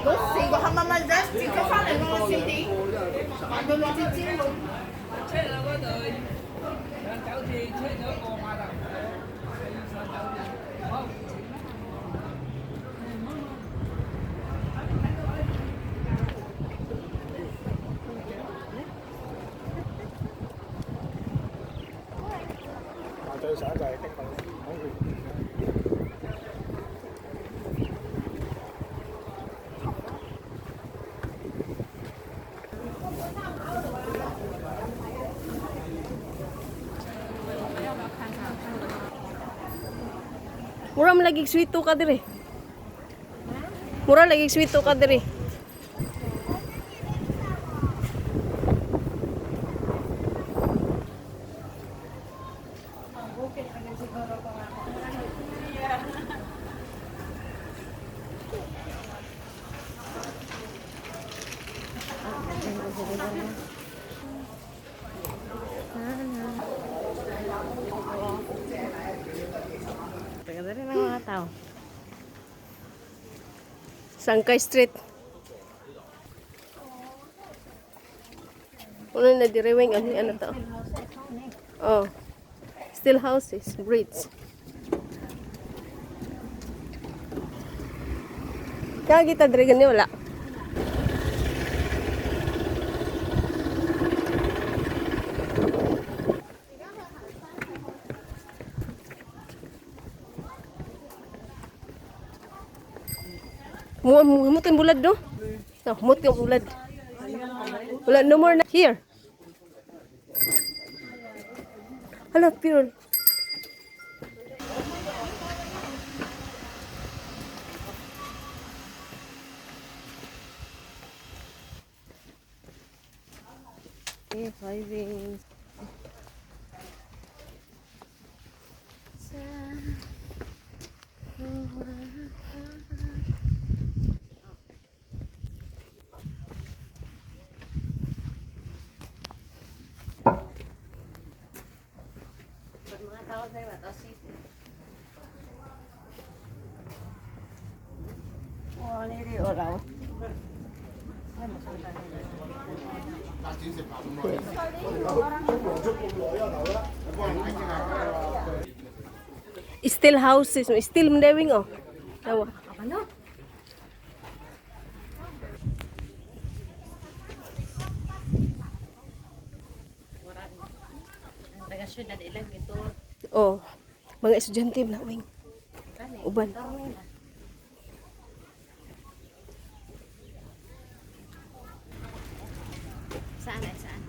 嗰四個黑乜乜啫，接咗翻嚟嗰個四點，還到落隻蕉喎。車到嗰度上酒店，車咗過碼頭，上酒店。好。最想就係激動講佢。 Mura man lagi sweet ka dire. Mura lagi sweet ka dire. Taga rin ang mga tao. Sangkay Street. Ano na direwing ano ano to? Oh. Still houses, bridge. Kaya kita dire gani wala. Mo mo mo bulad no? No, mo yung bulad. Wala no more na here. Hala, pero Okay, driving. Mga tao sa mga city. Oh, nili oraw. Still houses, still mdewing oh. Tawa. Ano? Ang taga syudad ilang ito. Oh. Mga estudyante na wing. Uban. Saan ay saan?